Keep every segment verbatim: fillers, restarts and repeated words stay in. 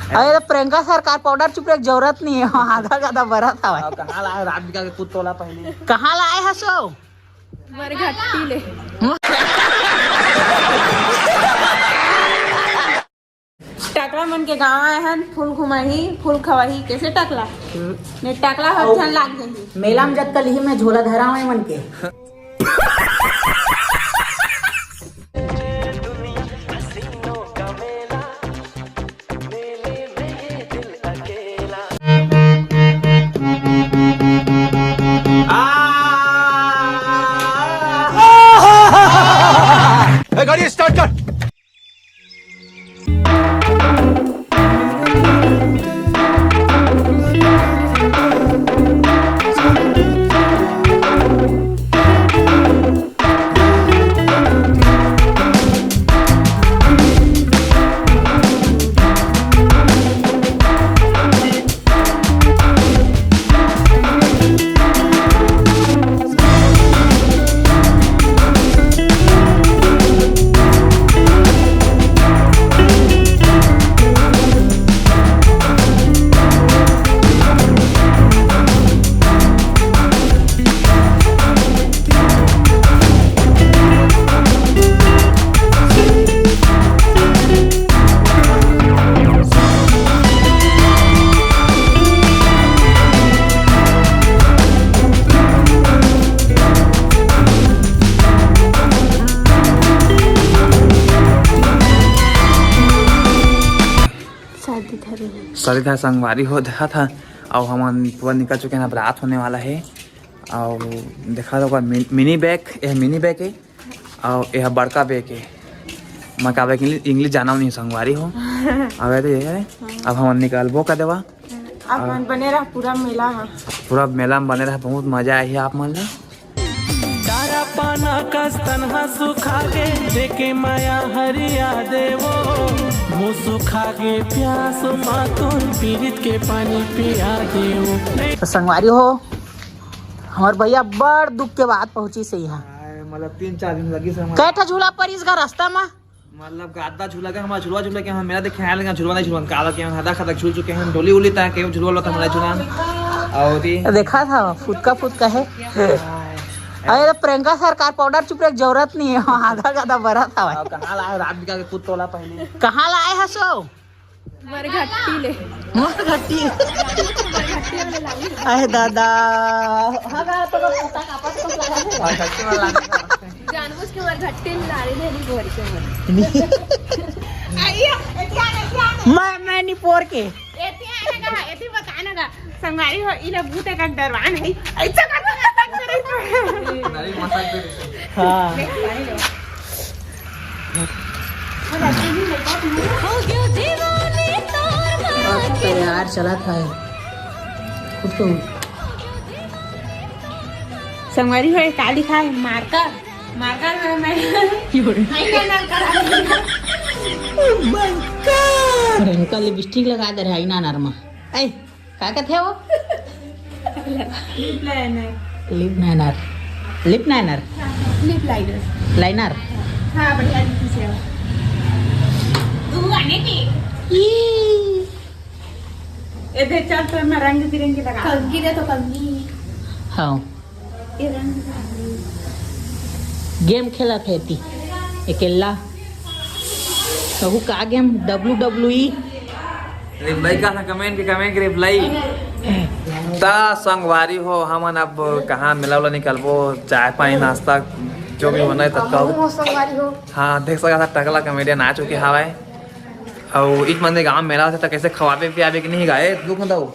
अरे तो प्रियंका सरकार, पाउडर चुपरे के जरूरत नहीं है, आधा आधा बरत हवय। अब कहाँ लाए रात बिका के कुत्तोला पहले? कहाँ लाए हसो? मरघट्टी ले। टकला मन के गाँव आए हन, फूल घुमाही, फूल खवाही, कैसे टकला? ने टकला हर झन लाग जाही। मेला में जतका लिही मैं झोला धरावे मन के। ए, गाड़ी स्टार्ट कर। शादी धरे हे। शादी धरे संगवारी हो, देखा था। अउ हमन पूरा निकल चुके हैं, अब रात होने वाला है। अउ देखा था ओकर मि-, मिनी बैग, यह मिनी बैग है। अउ यह बड़का बैग है। मैं का बैग इंग्लिश, इंग्लिश जाना नहीं संगवारी हो। अब ये तो ये है। अब हमन निकलबो का देवा। आप मन बने रहा पूरा मेला में। पूरा मेला में बने रहा, बहुत मजा आही आप मन ला। तारा पाना कस तनहा सुखा गे, देके माया हरिया देवो। मुँह सुखा गे प्यास मातुन, पीरित के पानी पिया देवो। तो संगवारी हो, हमार भैया बड़ दुख के बाद पहुंची से यहाँ। आय, मतलब तीन चार दिन लगी से हमारे। कै ठा झूला परिस गा रास्ता में? मतलब गादा झूला के, हमारा झुलवा झूला के, हम मेला देखे आए लगे, झुलवा नहीं झुलवा, काला के हम हदा खदा झूल चुके हैं, डोली उली तक के झुलवा लो तो हमारा झुला। और ये देखा था, फुदका फुदका है। अरे तो प्रियंका सरकार, पाउडर चुपरे के जरूरत नहीं है, आधा आधा बरत हवय। अब कहाँ लाए रात बिका के कुत्तोला पहले? कहाँ लाए हसो? मरघट्टी ले। मरघट्टी। अरे दादा। हाँ, गा, तो बस पता का पता लगा। जानबूझ के मरघट्टी ला रही है, नहीं बोल के मर। आइए, एतिया, एतिया। मैं, मैं निपोर के। एतिया ना गा, एती बता ना गा। संगवारी हो, इला भूत एक डरवान है। ऐसा कर, ऐसा कर, ऐसा कर। हाँ। तैयार चलत है। कुछ तो संगवारी हो, का लिखा है? मार्कर। मार्कर में मैं हाई लाइनर करा। Oh my God! Priyanka lipstick लगा दे रहा है लाइनर में। ऐ, का कहते हो? Lip liner. Lip liner. Lip liner. Lip liner. Liner. हाँ, बढ़िया लिखी से। तू आने की। ई। ए दे, चल, तो मैं रंग बिरंगी लगा। कंघी दे तो कंघी। हाँ। ये रंग बिरंगी। गेम खेलत है ती अकेला। कहू का game? W W E. Reply का था कमेंट के, कमेंट के रिप्लाई। ता संगवारी हो, हमन अब कहाँ मेला वाला निकलबो, चाय पानी नाश्ता जो भी होना है तब का। हमहू संगवारी हो। हाँ, देख सका था टकला कॉमेडियन आ चुके हवाए। अउ इस मंदिर गांव मेला होथे त कैसे खवाबे पियाबे कि नहीं गाए, दुख न दऊ।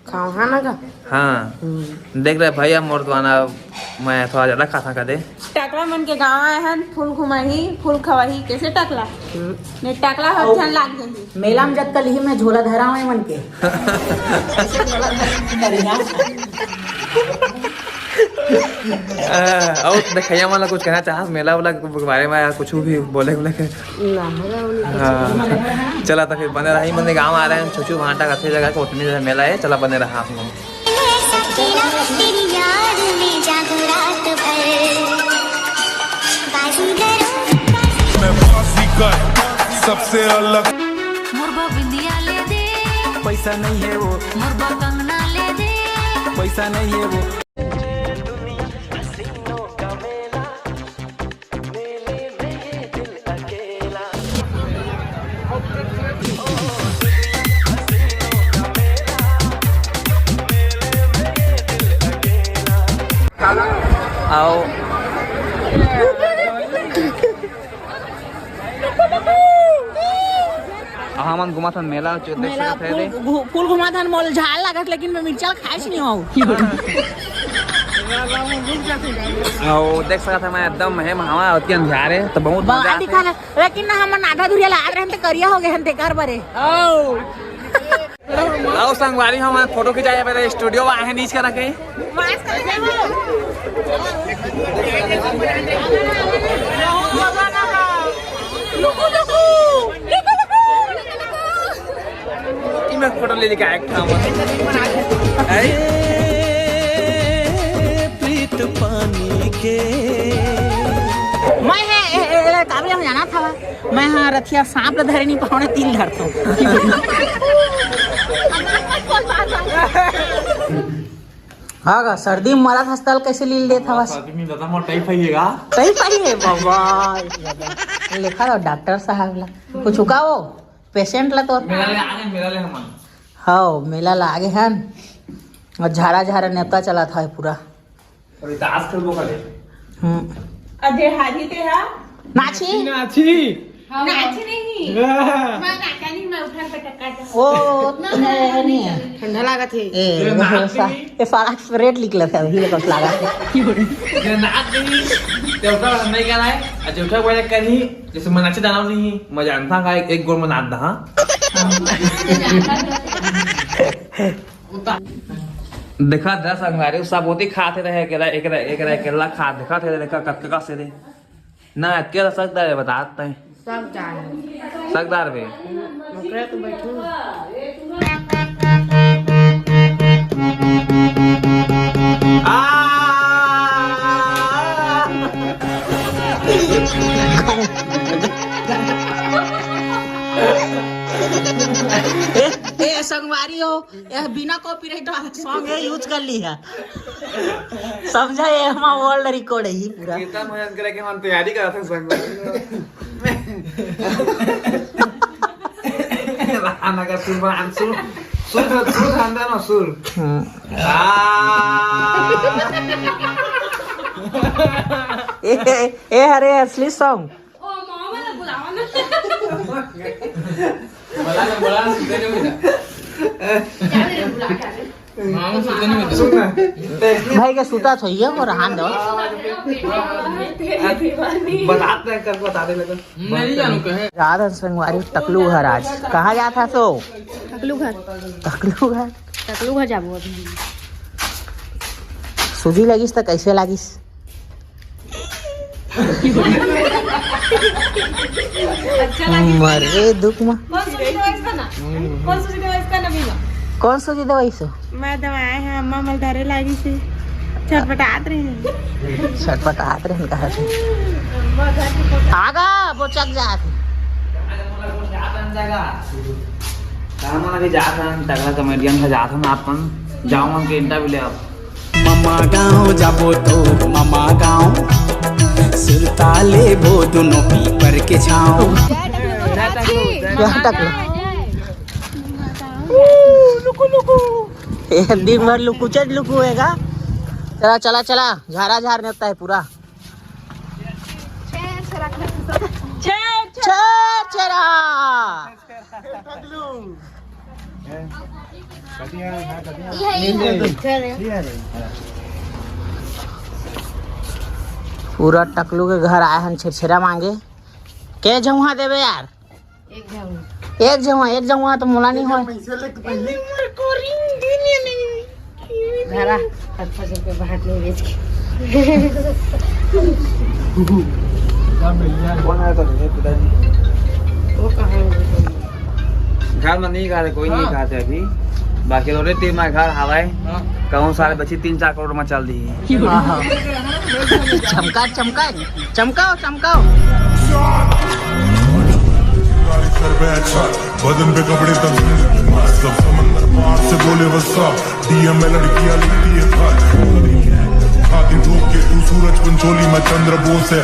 खाओ, हाँ ना गा? हाँ। हम्म। देख रहे भैया मोर दुआना, मैं थोड़ा ज्यादा खाता कदे। टकला मन के गांव आए हन, फूल घुमाही, फूल खवाही, कैसे टकला? हम्म। ने टकला हर झन लाग जाही। मेला में जतका लिही मैं झोला धरावे मन के। अ, अउ देखइया मन ला कुछ कहना चाहस मेला वाला के बारे में या कुछ भी बोले बोले के? ना, हमरा उन्हें हाँ। चला तो फिर बने रही, मन गाँव आ रहे हैं, छुचू भांटा कथे जगह को उतनी जगह मेला है, चला बने रहा आप लोग। मैं बाजीगर, सबसे अलग। मोर बबिंदिया ले दे। पैसा नहीं है वो, मोर बर कंगना ले दे। पैसा नहीं है वो। आओ। हमन घुमत हन मेला, जो देख मेला सकत हे फूल दे। घु-, फूल घुमत हन, मोल झाल लागत, लेकिन मैं मिर्चा खाइस नहीं हूँ। अउ देख सकत हे, मैं एकदम हे, हवा अति अंधियार हे, तो बहुत मजा बाहर आथे। दिखा रहा, लेकिन ना हमन आधा दूरिया ला आ रहे हैं, तो करिया हो गए हैं, तेकर बरे। अउ संगवारी, हमन फोटो खिंचाए बर स्टूडियो आए हैं, नीच करा के। कि मैं फोटो ले लेके आया था हमन। अरे प्रीत पानी के। मैं है, ए, ए, ए, काबले में जाना था। मैं हाँ रथिया सांप ल धरे नहीं पावने, तिल धरतो। हाँ गा, सर्दी में मरत हस तल कैसे लील देत हवस? सर्दी में दादा मोर टाइफाइड हे गा। टाइफाइड हे बाबा। लेखा लो डॉक्टर साहब ला। कुछ हुका वो पेशेंट ला तो। मेला ले आने, मेला ले हमन। हाँ, मेला ला आगे हन। अउ झारा झारा नेवता चलत हे पूरा। अरे दास खेलबो करे। हम्म। अजय हारी ते हा। नाची। नाची। नाची नहीं। वाह। मैं नाचा नहीं, मैं उठा पटक का। ओ, नहीं, नहीं। ठंडा लागत हे। ए, ये नाच सा-, नहीं। ये सारा एक्सपरेट निकलत हे अभी, ये कुछ लागत हे। ये नाच नहीं, जब उठा नहीं करना है, अच्छा उठा बोले करही, जैसे मैं नाचे दाना नहीं, मैं जानता हूँ एक, एक गोल में नाच दहा। देखा दस अंगारे सब होती खाते रहे, अकेला, एक रहे, एक रहे, अकेला खा, देखा थे, देखा कब के कब से रे। ना, अकेला सकदार हे, बता देते हैं। सकदार हे। सकदार बे। ओकरे तो बैठू। आ! ए, ए, संगवारी हो, ए, बिना कॉपीराइट वाला सॉन्ग हे, यूज कर ली हे। समझा, ये हमारा वर्ल्ड रिकॉर्ड हे ही पूरा। कीर्तन भजन करे के हम तैयारी करत हन संग। राना का सुर बना, सुर, सुर, सुर, सुर, अंदर में सुर। हम्म। आ। ए, ए, ए, अरे, असली सॉन्ग। ओ, मामा ला बुलावा ना। बोला ना, बोला ना, सुनते नहीं बेटा। क्या मेरे बुला के आ गए? मामा सुनते नहीं बेटा। सुन ना। भाई का सुता तो ये को रहन दो। बतात नहीं कर, बता दे लगा। नहीं जानू कहे। रात संगवारी टकलू घर आज। कहाँ जात हस ओ? टकलू घर। टकलू घर? टकलू घर जाबो अभी। सूजी लगिस त कैसे लगिस? अच्छा लगिस। मरे दुख मा। कौन सूजी देवा इसका ना? कौन सूजी देवा इसका ना बीमा? कौन सूजी देवा इसो? मैं दवाए हैं, अम्मा मल धरे लागी से। छटपटात रही। छटपटात रही कहा से? अम्मा घर के पका- आगा, वो चक जात। कामन अभी जात हन, तगड़ा कॉमेडियन का जात हन, अपन जाओ मन के इंटरव्यू ले आप। ममा गाँव जाबो तो ममा गाँव, सुरता लेबो दोनों पीपर के छाँव। जय टकलू, जय टकलू। ए, दिन भर लुकू चट लुकू हेगा। चला, चला, चला, झारा झार नेता है पूरा। छेर छेरा। पूरा टकलू के घर आए हन छेरछेरा मांगे। के झउहा देबे यार? एक झउहा। एक झउहा, एक झउहा तो मोला नहीं होय। धरा, पचपन रुपये बाट नहीं बेच के। कौन आया था तुझे पिताजी? वो कहाँ है? घर में नहीं खाते, कोई नहीं हाँ। खाते अभी। बाकी लोटे तीन मार घर हवाए। हाँ। कहूँ सारे बच्ची तीन चार करोड़ में चल दी। हाँ, हाँ। चमका, चमका, चमकाओ, चमकाओ। बदन पे कपड़े तक। What's up? D M में लड़कियां लिखती है खाली। खादी ठोक के तू सूरज पंचोली, मैं चंद्र बोस है।